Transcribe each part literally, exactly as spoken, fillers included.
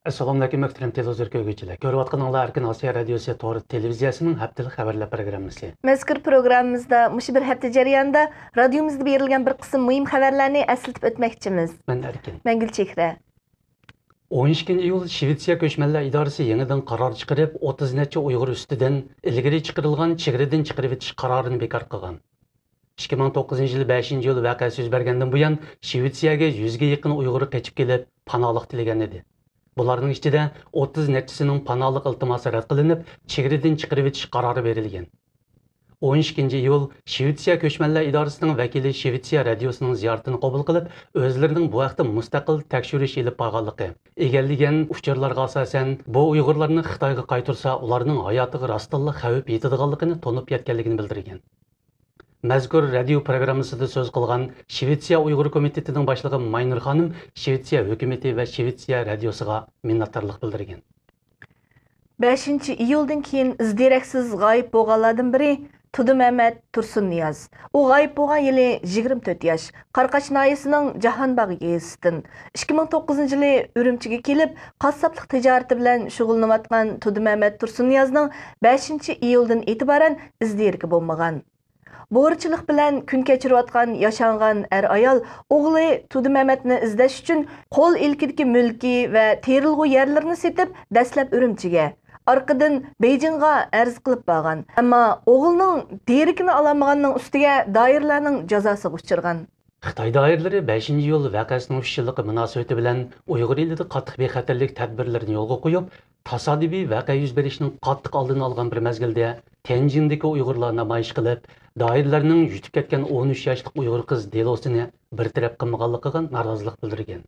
ئەسسالامۇئەلەيكۇم، مۆھتەرەم تېلېۋىزور كۆرگۈچىلەر. كۆرۈۋاتقىنىڭلار ئەركىن ئاسىيا رادىيوسى تور تېلېۋىزىيەسىنىڭ ھەپتىلىك خەۋەرلەر پروگراممىسى. مەزكۇر پروگراممىمىزدا مۇشۇ بىر ھەپتە جەريانىدا رادىيومىزدا بېرىلگەن بىر قىسىم مۇھىم خەۋەرلەرنى ئەسلىتىپ ئۆتمەكچىمىز. مەن ئەركىن. مەن گۈلچېھرە. ئون ئىككىنچى ئىيۇل شىۋېتسىيە كۆچمەنلەر ئىدارىسى يېڭىدىن قارار چىقىرىپ، ئوتتۇز نەچچە ئۇيغۇر ئۈستىدىن ئىلگىرى چىقىرىلغان چېگرىدىن چىقىرىۋېتىش قارارىنى بىكار قىلغان. ئىككى مىڭ توققۇزىنچى يىل بەشىنچى ئىيۇل ۋەقەسى يۈز بەرگەندىن بۇيان، شىۋېتسىيەگە يۈزگە يېقىن ئۇيغۇر قېچىپ كېلىپ، پاناھلىق تىلىگەن ئىدى. بۇلارنىڭ ئىچىدە ئوتتۇز نەچچىسىنىڭ پاناھلىق ئىلتىماسى رەت قىلىنىپ، چېگرىدىن چىقىرىۋېتىش قارارى بېرىلگەن. ئون ئىككىنچى ئىيۇل شىۋېتسىيە كۆچمەنلەر ئىدارىسىنىڭ ۋەكىلى شىۋېتسىيە رادىيوسىنىڭ زىيارىتىنى قوبۇل قىلىپ، ئۆزلىرىنىڭ بۇ ھەقتە مۇستەقىل تەكشۈرۈش ئېلىپ بارغانلىقى، ئىگىلىگەن ئۇچۇرلارغا ئاساسەن، بۇ ئۇيغۇرلارنى خىتايغا قايتۇرسا، ئۇلارنىڭ ھاياتىغا راستتىنلا خەۋپ يېتىدىغانلىقىنى تونۇپ يەتكەنلىكىنى بىلدۈرگەن. مەزكۇر رادىيو پروگراممىسىدا سۆز قىلغان شىۋېتسىيە ئۇيغۇر كومىتېتىنىڭ باشلىقى ماينۇر خانىم شىۋېتسىيە ھۆكۈمىتى ۋە شىۋېتسىيە رادىيوسىغا مىننەتدارلىق بىلدۈرگەن. بەشىنچى ئىيۇلدىن كېيىن ئىز دېرەكسىز غايىب بولغانلاردىن بىرى تۇدىمەمەت تۇرسۇننىياز. ئۇ غايىب بولغان يىلى يىگىرمە تۆت ياش، قاراقاش ناھىيەسىنىڭ جاھانباغ يېزىسىدىن. ئىككى مىڭ توققۇزىنچى يىلى ئۈرۈمچىگە كېلىپ، قاسساپلىق تىجارىتى بىلەن شۇغۇللىنىۋاتقان تۇدىمەمەت تۇرسۇننىيازنىڭ بەشىنچى ئىيۇلدىن ئېتىبارەن ئىز دېرىكى بولمىغان. بورچىلىق بىلەن كۈن كەچۈرۈۋاتقان ياشانغان ئەر-ئايال ئوغلى تۇدىمەمەتنى ئىزدەش ئۈچۈن قول ئىلكىدىكى مۈلكى ۋە تېرىلغۇ يەرلىرىنى سېتىپ، دەسلەپ ئۈرۈمچىگە، ئارقىدىن بېيجىڭغا ئەرز قىلىپ بارغان. ئەمما ئوغلىنىڭ دېرىكىنى ئالالمىغاننىڭ ئۈستىگە دائىرىلەرنىڭ جازاسىغا ئۇچرىغان. خىتاي دائىرىلىرى بەشىنچى ئىيۇل ۋەقەسىنىڭ ئۈچ يىللىقى مۇناسىۋىتى بىلەن ئۇيغۇر ئېلىدە قاتتىق بىخەتەرلىك تەدبىرلىرىنى يولغا قويۇپ، تاسادىپىي ۋەقە يۈز بېرىشنىڭ قاتتىق ئالدىنى ئالغان بىر مەزگىلدە، تيەنجىندىكى ئۇيغۇرلار نامايىش قىلىپ، دائىرىلەرنىڭ يۈتۈپ كەتكەن ئون ئۈچ ياشلىق ئۇيغۇر قىز دېلوسىنى بىر تەرەپ قىلمىغانلىقىغا نارازىلىق بىلدۈرگەن.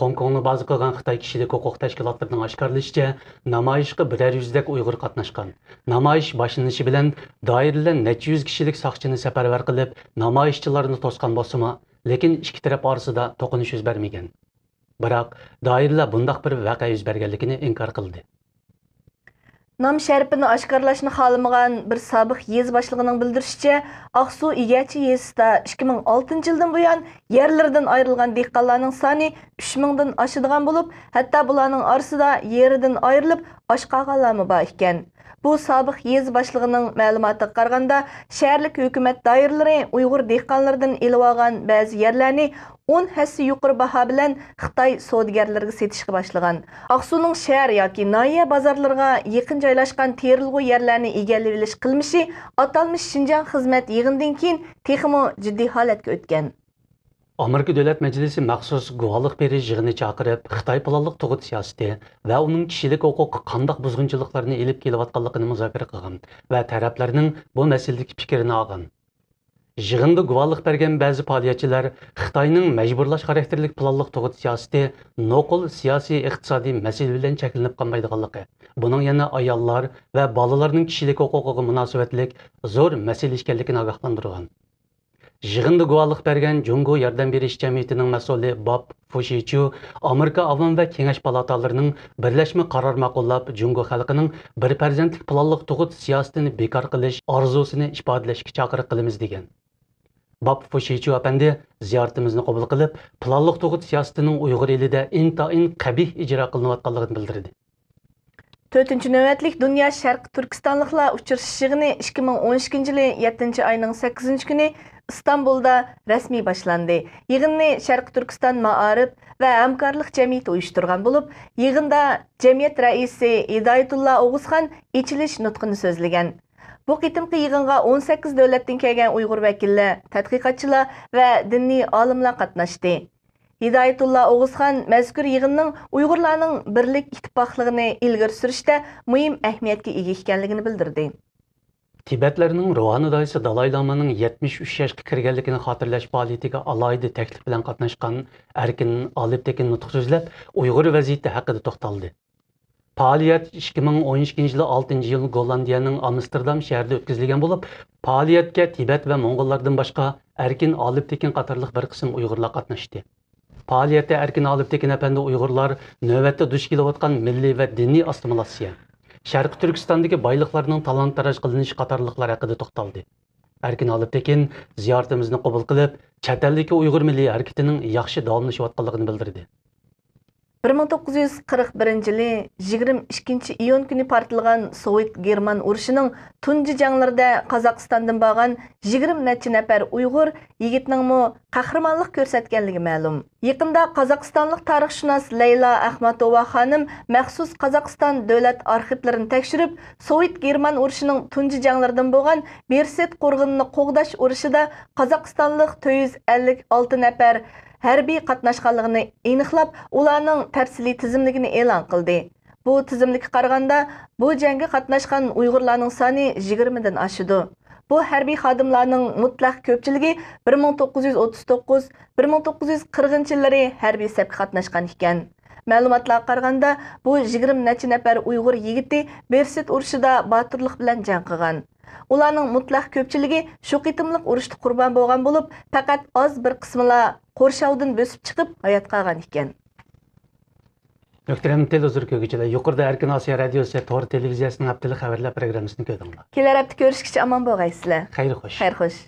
خوڭكوڭنى بازا قىلغان خىتاي كىشىلىك ھوقۇق تەشكىلاتلىرىنىڭ ئاشكارىلىشىچە، نامايىشقا بىرەر يۈزدەك ئۇيغۇر قاتناشقان. نامايىش باشلىنىشى بىلەن دائىرىلەر نەچچە يۈز كىشىلىك ساقچىنى سەپەرۋەر قىلىپ، نامايىشچىلارنى توسقان بولسىمۇ، لېكىن ئىككى تەرەپ ئارىسىدا توقۇنۇش يۈز بەرمىگەن. بىراق، دائىرىلەر بۇنداق بىر ۋەقە يۈز بەرگەنلىكىنى ئىنكار قىلدى. نام شەرىپىنى ئاشكارىلاشنى خالىمىغان بىر سابىق يېزا باشلىقىنىڭ بىلدۈرۈشىچە، ئاقسۇ ئىگەچى يېزىسىدا ئىككى مىڭ ئالتىنچى يىلدىن بۇيان يەرلىرىدىن ئايرىلغان دېھقانلارنىڭ سانى ئۈچ مىڭدىن ئاشىدىغان بولۇپ، ھەتتا بۇلارنىڭ ئارىسىدا يېرىدىن ئايرىلىپ ئاچ قالغانلارمۇ بار ئىكەن. بۇ سابىق يېزا باشلىقىنىڭ مەلۇماتىغا قارىغاندا، شەھەرلىك ھۆكۈمەت دائىرىلىرى ئۇيغۇر دېھقانلىرىدىن ئېلىۋالغان بەزى يەرلەرنى ئون ھەسسە يۇقىرى باھا بىلەن خىتاي سودىگەرلىرىگە سېتىشقا باشلىغان. ئاقسۇنىڭ شەھەر ياكى ناھىيە بازارلىرىغا يېقىن جايلاشقان تېرىلغۇ يەرلەرنى ئىگىلىۋېلىش قىلمىشى ئاتالمىش شىنجاڭ خىزمەت يىغىنىدىن كېيىن تېخىمۇ جىددىي ھالەتكە ئۆتكەن. ئامېرىكا دۆلەت مەجلىسى مەخسۇس گۇۋاھلىق بېرىش يىغىنى چاقىرىپ، خىتاي پىلانلىق تۇغۇت سىياسىتى ۋە ئۇنىڭ كىشىلىك ھوقۇققا قانداق بۇزغۇنچىلىقلارنى ئېلىپ كېلىۋاتقانلىقىنى مۇزاكىرە قىلغان ۋە تەرەپلەرنىڭ بۇ مەسىلىدىكى پىكرىنى ئالغان. يىغىندا گۇۋاھلىق بەرگەن بەزى پائالىيەتچىلەر خىتاينىڭ مەجبۇرلاش خاراكتېرلىك پىلانلىق تۇغۇت سىياسىتى نوقۇل سىياسىي ئىقتىسادىي مەسىلە بىلەن چەكلىنىپ قالمايدىغانلىقى، بۇنىڭ يەنە ئاياللار ۋە بالىلارنىڭ كىشىلىك ھوقۇقىغا مۇناسىۋەتلىك زور مەسىلە ئىكەنلىكىنى ئاگاھلاندۇرغان. يىغىندا گۇۋاھلىق بەرگەن جۇڭگو ياردەم بېرىش جەمئىيىتىنىڭ مەسئۇلى باب فۇشىچيۇ ئامېرىكا ئاۋام ۋە كېڭەش پالاتالىرىنىڭ بىرلەشمە قارار ماقۇللاپ، جۇڭگو خەلقىنىڭ بىر پەرزەنتلىك پىلانلىق تۇغۇت سىياسىتىنى بىكار قىلىش ئارزۇسىنى ئىپادىلەشكە چاقىرىق قىلىمىز، دېگەن. باب فۇشىچيۇ ئەپەندى زىيارىتىمىزنى قوبۇل قىلىپ، پىلانلىق تۇغۇت سىياسىتىنىڭ ئۇيغۇر ئېلىدە ئىنتايىن قەبىھ ئىجرا قىلىنىۋاتقانلىقىنى بىلدۈردى. تۆتىنچى نۆۋەتلىك دۇنيا شەرقىي تۈركىستانلىقلار ئۇچرىشىش يىغىنى ئىككى مىڭ ئون ئىككىنچى يىلى يەتتىنچى ئاينىڭ سەككىزىنچى كۈنى ئىستانبۇلدا رەسمىي باشلاندى. يىغىننى شەرقىي تۈركىستان مائارىپ ۋە ھەمكارلىق جەمئىيىتى ئۇيۇشتۇرغان بولۇپ، يىغىندا جەمئىيەت رەئىسى ھىدايەتۇللا ئوغۇزخان ئېچىلىش نۇتقىنى سۆزلىگەن. بۇ قېتىمقى يىغىنغا ئون سەككىز دۆلەتتىن كەلگەن ئۇيغۇر ۋەكىللەر، تەتقىقاتچىلار ۋە دىنىي ئالىملار قاتناشتى. ھىدايەتۇللا ئوغۇزخان مەزكۇر يىغىننىڭ ئۇيغۇرلارنىڭ بىرلىك، ئىتتىپاقلىقىنى ئىلگىرى سۈرۈشتە مۇھىم ئەھمىيەتكە ئىگە ئىكەنلىكىنى بىلدۈردى. تىبەتلەرنىڭ روھانىي داھىيسى دالاي لامانىڭ يەتمىش ئۈچ ياشقا كىرگەنلىكىنى خاتىرىلەش پائالىيىتىگە ئالاھىدە تەكلىپ بىلەن قاتناشقان ئەركىن ئالپتېكىن نۇتۇق سۆزلەپ، ئۇيغۇر ۋەزىيىتى ھەققىدە توختالدى. پائالىيەت ئىككى مىڭ ئون ئىككىنچى يىلى ئالتىنچى ئىيۇل گوللاندىيەنىڭ ئامستېردام شەھىرىدە ئۆتكۈزۈلگەن بولۇپ، پائالىيەتكە تىبەت ۋە موڭغۇللاردىن باشقا ئەركىن ئالپتېكىن قاتارلىق بىر قىسىم ئۇيغۇرلار قاتناشتى. پائالىيەتتە ئەركىن ئالپتېكىن ئەپەندى ئۇيغۇرلار نۆۋەتتە دۇچ كېلىۋاتقان مىللىي ۋە دىنىي ئاسسىمىلياتسىيە، شەرقىي تۈركىستاندىكى بايلىقلارنىڭ تالان-تاراج قىلىنىشى قاتارلىقلار ھەققىدە توختالدى. ئەركىن ئالپتېكىن زىيارىتىمىزنى قوبۇل قىلىپ، چەت ئەلدىكى ئۇيغۇر مىللىي ھەرىكىتىنىڭ ياخشى داۋاملىشىۋاتقانلىقىنى بىلدۈردى. بىر مىڭ توققۇز يۈز قىرىق بىرىنچى يىلى يىگىرمە ئىككىنچى ئىيۇن كۈنى پارتلىغان سوۋېت گېرمان ئۇرۇشىنىڭ تۇنجى جەڭلىرىدە قازاقىستاندىن بارغان يىگىرمە نەچچە نەپەر ئۇيغۇر يىگىتنىڭمۇ قەھرىمانلىق كۆرسەتكەنلىكى مەلۇم. يېقىندا قازاقىستانلىق تارىخشۇناس لەيلا ئەخمەتوۋا خانىم مەخسۇس قازاقىستان دۆلەت ئارخىپلىرىنى تەكشۈرۈپ، سوۋېت گېرمان ئۇرۇشىنىڭ تۇنجى جەڭلىرىدىن بولغان بېرسېت قورغىنىنى قوغداش ئۇرۇشىدا قازاقىستانلىق تۆت يۈز ئەللىك ئالتە نەپەر ھەربىي قاتناشقانلىقىنى ئېنىقلاپ، ئۇلارنىڭ تەپسىلىي تىزىملىكىنى ئېلان قىلدى. بۇ تىزىملىككە قارىغاندا، بۇ جەڭگە قاتناشقان ئۇيغۇرلارنىڭ سانى يىگىرمىدىن ئاشىدۇ. بۇ ھەربىي خادىملارنىڭ مۇتلەق كۆپچىلىكى بىر مىڭ توققۇز يۈز ئوتتۇز توققۇز، بىر مىڭ توققۇز يۈز قىرىقىنچى يىللىرى ھەربىي سەپكە قاتناشقان ئىكەن. مەلۇماتلارغا قارىغاندا، بۇ يىگىرمە نەچچە نەپەر ئۇيغۇر يىگىتى بېرسېت ئۇرۇشىدا باتۇرلۇق بىلەن جەڭ قىلغان. ئۇلارنىڭ مۇتلەق كۆپچىلىكى شۇ قېتىملىق ئۇرۇشتا قۇربان بولغان بولۇپ، پەقەت ئاز بىر قىسمىلا قورشاۋدىن بۆسۈپ چىقىپ ھايات قالغان ئىكەن. مۆھتەرەم تېلېۋىزور كۆرگۈچىلەر، يۇقىرىدا ئەركىن ئاسىيا رادىيوسى تور تېلېۋىزىيەسىنىڭ ھەپتىلىك خەۋەرلەر پروگراممىسىنى كۆردۈڭلار. كېلەر ھەپتە كۆرۈشكىچە ئامان بولغايسىلەر. خەير خوش. خەير خوش.